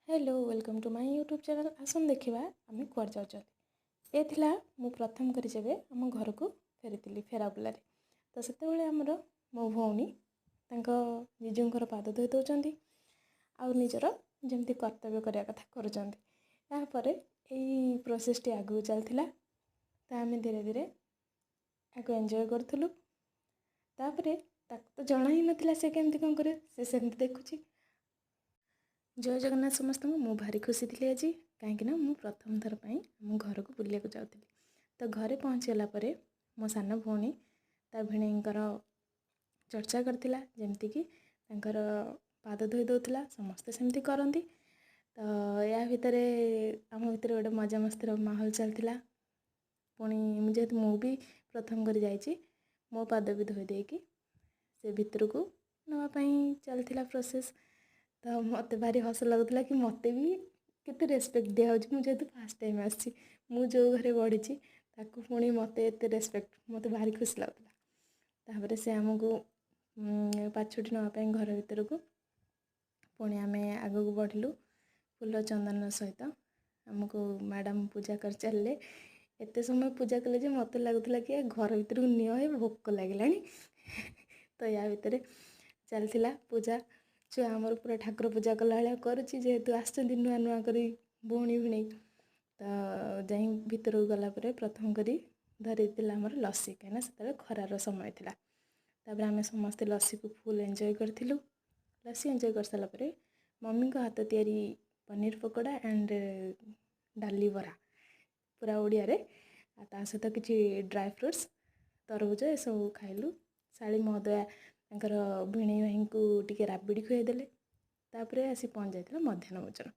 Hello, welcome to my YouTube channel. ଆସନ୍ତୁ ଦେଖିବା ଆମେ କୁଆଡ଼େ ଯାଉଛନ୍ତି। ଏ ଥିଲା ମୁଁ ପ୍ରଥମ କରି ଯେବେ ଆମ ଘରକୁ ଫେରିଥିଲି ଫେରାବୁଲାରେ। ତ ସେତେବେଳେ ଆମର ମୋ ଭଉଣୀ ତାଙ୍କ ଜିଜୁଙ୍କର ପାଦ ଧୋଇ ଦେଉଛନ୍ତି ଆଉ ନିଜର ଯେମିତି କର୍ତ୍ତବ୍ୟ କରିବା କଥା କରୁଛନ୍ତି। ତାପରେ ଏଇ ପ୍ରୋସେସ୍ଟି ଆଗକୁ ଚାଲିଥିଲା, ତ ଆମେ ଧୀରେ ଧୀରେ ଆକୁ ଏନ୍ଜୟ କରୁଥିଲୁ। ତାପରେ ତାକୁ ତ ଜଣା ହିଁ ନଥିଲା ସେ କେମିତି କ'ଣ କରିବ, ସେ ସେମିତି ଦେଖୁଛି। ଜୟ ଜଗନ୍ନାଥ ସମସ୍ତଙ୍କୁ। ମୁଁ ଭାରି ଖୁସି ଥିଲି ଆଜି, କାହିଁକିନା ମୁଁ ପ୍ରଥମ ଥର ପାଇଁ ଆମ ଘରକୁ ବୁଲିବାକୁ ଯାଉଥିଲି। ତ ଘରେ ପହଞ୍ଚିଗଲା ପରେ ମୋ ସାନ ଭଉଣୀ ତା ଭିଣେଇଙ୍କର ଚର୍ଚ୍ଚା କରିଥିଲା, ଯେମିତିକି ତାଙ୍କର ପାଦ ଧୋଇ ଦେଉଥିଲା, ସମସ୍ତେ ସେମିତି କରନ୍ତି। ତ ୟା ଭିତରେ ଆମ ଭିତରେ ଗୋଟେ ମଜାମସ୍ତିର ମାହୋଲ ଚାଲିଥିଲା। ପୁଣି ମୁଁ ଯେହେତୁ ମୁଁ ବି ପ୍ରଥମ କରି ଯାଇଛି, ମୋ ପାଦ ବି ଧୋଇ ଦେଇକି ସେ ଭିତରକୁ ନେବା ପାଇଁ ଚାଲିଥିଲା ପ୍ରୋସେସ୍। ତ ମୋତେ ଭାରି ହସ ଲାଗୁଥିଲା କି ମୋତେ ବି କେତେ ରେସପେକ୍ଟ ଦିଆହେଉଛି, ମୁଁ ଯେହେତୁ ଫାର୍ଷ୍ଟ ଟାଇମ୍ ଆସିଛି, ମୁଁ ଯେଉଁ ଘରେ ବଢ଼ିଛି, ତାକୁ ପୁଣି ମୋତେ ଏତେ ରେସପେକ୍ଟ, ମୋତେ ଭାରି ଖୁସି ଲାଗୁଥିଲା। ତାପରେ ସେ ଆମକୁ ପାଛୋଟି ନେବା ପାଇଁ ଘର ଭିତରକୁ ପୁଣି ଆମେ ଆଗକୁ ବଢ଼ିଲୁ। ଫୁଲ ଚନ୍ଦନ ସହିତ ଆମକୁ ମ୍ୟାଡ଼ାମ୍ ପୂଜା କରି ଚାଲିଲେ। ଏତେ ସମୟ ପୂଜା କଲେ ଯେ ମୋତେ ଲାଗୁଥିଲା କି ଘର ଭିତରକୁ ନିଅ ହେ, ଭୋକ ଲାଗିଲାଣି। ତ ୟା ଭିତରେ ଚାଲିଥିଲା ପୂଜା। ଛୁଆ ଆମର ପୁରା ଠାକୁର ପୂଜା କଲା ଭଳିଆ କରୁଛି, ଯେହେତୁ ଆସିଛନ୍ତି ନୂଆ ନୂଆ କରି ଭଉଣୀ ଭିଣେଇ। ତ ଯାଇ ଭିତରକୁ ଗଲା ପରେ ପ୍ରଥମ କରି ଧରିଥିଲା ଆମର ଲସି, କାହିଁକିନା ସେତେବେଳେ ଖରାର ସମୟ ଥିଲା। ତାପରେ ଆମେ ସମସ୍ତେ ଲସିକୁ ଫୁଲ୍ ଏନ୍ଜୟ କରିଥିଲୁ। ଲସି ଏନ୍ଜୟ କରିସାରିଲା ପରେ ମମିଙ୍କ ହାତ ତିଆରି ପନିର ପକୋଡ଼ା ଆଣ୍ଡ ଡାଲି ବରା ପୁରା ଓଡ଼ିଆରେ, ଆଉ ତା ସହିତ କିଛି ଡ୍ରାଏ ଫ୍ରୁଟ୍ସ, ତରଭୁଜ ଏସବୁ ଖାଇଲୁ। ଶାଳୀ ମହୋଦୟା ତାଙ୍କର ଭିଣେଇ ଭାଇଙ୍କୁ ଟିକେ ରାବିଡ଼ି ଖୁଆଇଦେଲେ। ତାପରେ ଆସି ପହଞ୍ଚି ଯାଇଥିଲା ମଧ୍ୟାହ୍ନ ଭୋଜନ।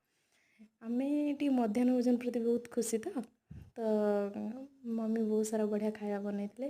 ଆମେ ଟିକେ ମଧ୍ୟାହ୍ନ ଭୋଜନ ପ୍ରତି ବହୁତ ଖୁସି। ତ ମମି ବହୁତ ସାରା ବଢ଼ିଆ ଖାଇବା ବନେଇଥିଲେ।